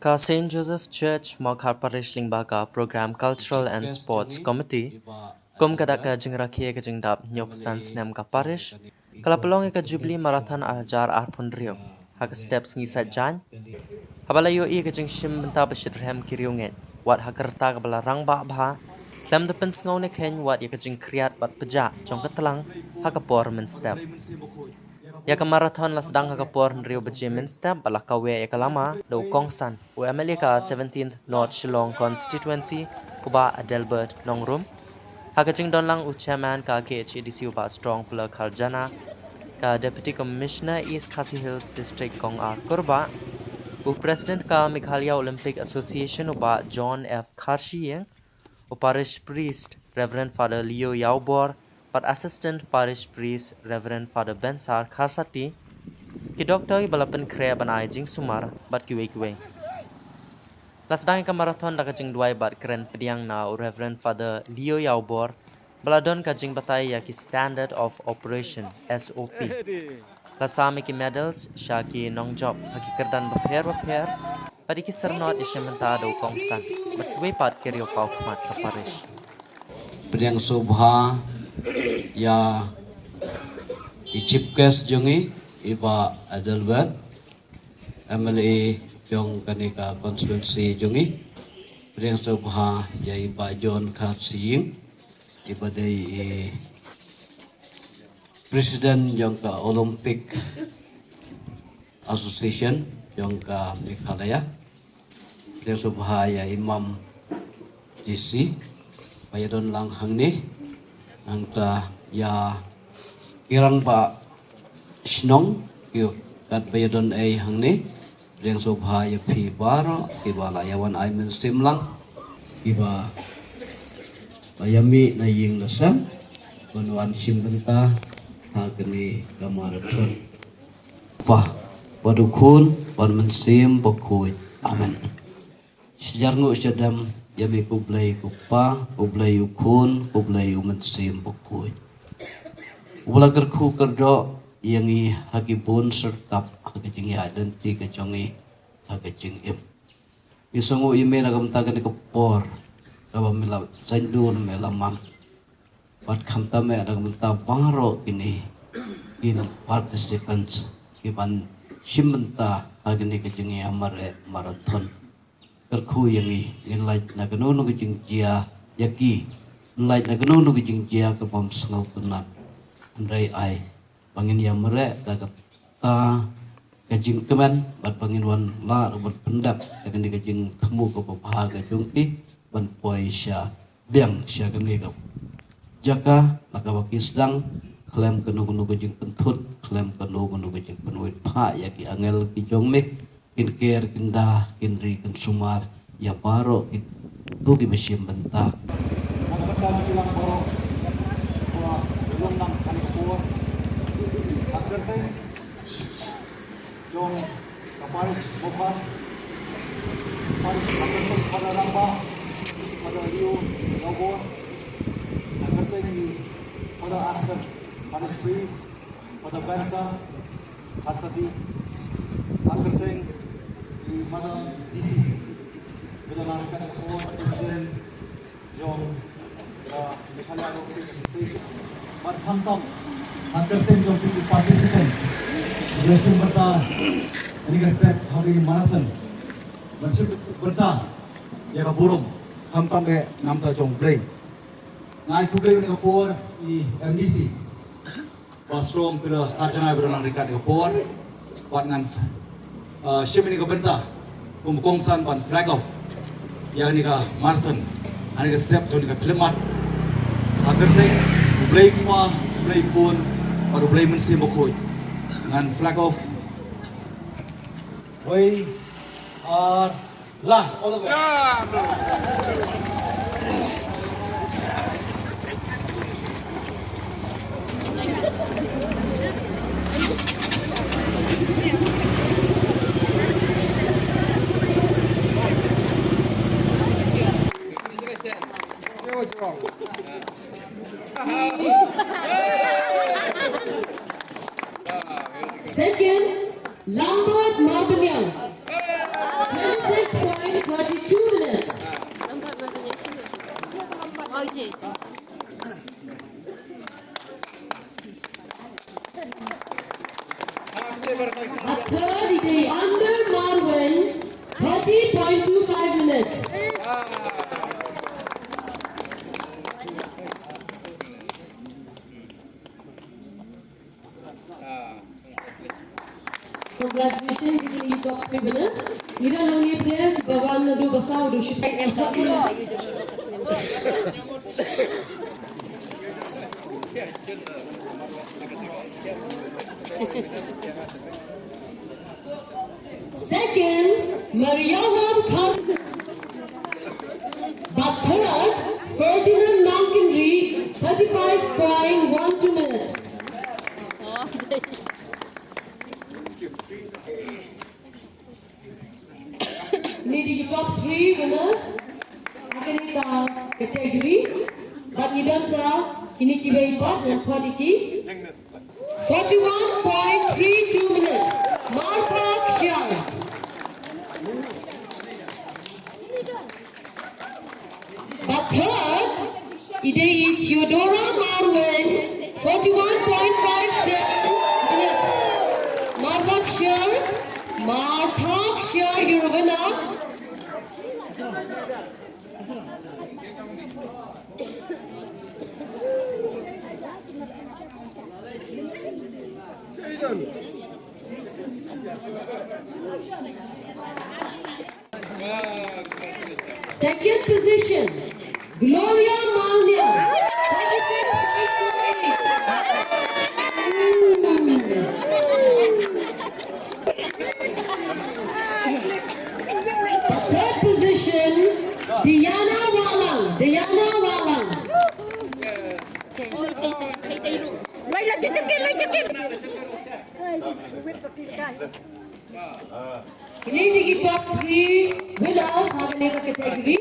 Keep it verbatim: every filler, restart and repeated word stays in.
Ka Saint Joseph Church, Mawkhar Parish lyngba ka Program Cultural and Sports Committee, kum ka dak ka jingrakhe ka jingdap hynñiewphew san snem ka parish, ka la pynlong ïa ka Jubilee Marathon ar hajar arphew hynriew ha ka step Sngi Saitjaiñ, haba la ïohi ka jingshim bynta ba shitrhem ki riewngeit, wat ha ka rta kaba la rangbah bha, khlem da pynsngew ne kheiñ wat ïa ka jingkhriat bad pjah jong ka tlang ha ka por mynstep. Ïa ka marathon la sdang ha ka por hynriew baje mynstep bad la kaweh ïa ka lama da u kongsan, u M L A ka seventeenth North Shillong Constituency, u Bah Adelbert Nongrum. Ha ka jingdon lang u Chairman ka K H A D C, u Bah Strong Pla Kharjana, ka Deputy Commissioner East Khasi Hills District, Kong R Kurbah, u President ka Meghalaya Olympic Association, u Bah John F Kharshiing, u Parish Priest Reverend Father Leo Ïawbor, bad Assistant Parish Priest Reverend Father Bensar Kharsati, ki doktor kiba la pynkhreh ban ai jingsumar bad kiwei kiwei. La sdang ïa ka marathon da ka jingduwai bad kren pdiang na u Reverend Father Leo Ïawbor, ba la don ka jingbatai ïa ki Standard of Operation, S O P. La sam ïa ki medals sha ki nongjop ha ki kyrdan bapher bapher, bad ïa ki syrnod ïashim bynta da u kongsan bad kiwei pat ki riewpaw khmat ka parish. Pdiang sngewbha ïa i chief guest jong ngi, i Bah Adelbert, M L A jong kane ka constituency jong ngi. Pdiang sngewbha ïa i Bah John Kharshiing, iba dei i President jong ka Olympic Association jong ka Meghalaya. Pdiang sngewbha ïa i Mam D C ba ïadon lang hangne. Nangta ïa ki rangbah shnong, ki katba ïadon ei hangne. Pdiang sngewbha ïa phi baroh kiba la ïa wan ai mynsiem lang, kiba la ïa mih na ïing na sem ban wan shim bynta ha kane ka marathon. Kpa, bad u Khun, bad u Mynsiem Bakhuid. Amen. Shi jar nguh shi jar dem, ïa me ko Blei ko Kpa, ko Blei u Khun, ko Blei u Mynsiem Bakhuid. Uba la kyrkhu kyrdoh ïa ngi ha ki bun syrtap ha ka jingïaid lynti ka jong ngi ha ka jingim. Ngi sngewnguh ïa me na ka bynta kane ka por kaba me la saiñdur, me la man. Bad khamtam eh na ka bynta baroh kine ki participants kiban shim bynta ha kane ka jingïamareh marathon. Kyrkhu ïa ngi, ngin lait na kano kano ka jingjia ïa ki, ngin lait na kano kano ka jingjia ka bym sngewtynnat. Hynrei ai ba ngin ïamareh da kata ka jingkmen, bad ba ngin wan lah ruh ban pyndep ïa kane ka jingthmu kaba bha ka jong ki ban poi sha biang sha kane ka jaka, la kaba ki sdang, khlem kano kano ka jingpynthut, khlem kano kano ka jingpynwit phah ïa ki angel ki jong me, kin ker, kin da, kin ri, kin sumar ïa baroh kito kiba shim bynta. Jong ka parish Mawkhar, parish, Father Rangbah, Father Leo Ïawbor, Father Aston, parish priest, Father Benson, Harsati, ha kyrteng i Madam D C, bad na ka por President jong ka Meghalaya Rotary Association. Bad khamtam ha kyrteng jong ki participant, ïa shim bynta ïa kane ka step ha kane ka marathon. Bad shim bynta ïa ka burom khamtam eh na ka bynta jong U Blei. Nga ai khublei ha kane ka por ïa i M D C Bah Strong Pla Kharjana ba don lang ryngkat ha kane ka por. Bad ngan, uh, shim ïa kane ka bynta kum u kongsan ban flag off ïa kane ka marathon ha kane ka step jong kane ka khyllipmat. Ha kyrteng U Blei Kpa, U Blei Khun bad U Blei Mynsiem Bakhuid, ngan flag off. Wei, ar, la, all the best. Second, Lambert Marbaniang. Twenty-six Bad third i dei Under Marwein, thirty point two five minutes. Congratulations ïa ki top three winners. Ngi dang hangne pdeng, ki ba wan naduh basa, u dei u shipai. Second, Mariawan Khan. Bad third, Ferdinand Nongkynrih, thirty-five point one two minutes. Kine ki dei ki top three winners ha kane ka category. Bad ngi don sa kine kiwei pat, ngan khot ïa ki. Forty-one point three two minutes. Martha Kshaw. Bad third i dei i Theodora Marwein, forty-one point five seven minutes. Martha Kshaw, Martha Kshaw, you're a winner. Second position, Gloria Malnia, forty-six point two eight. Third position, Diana Wahlang, Diana Wahlang. Lai, lai, check in, lai, check in. Kine ki dei ki top three winners ha kane ka category.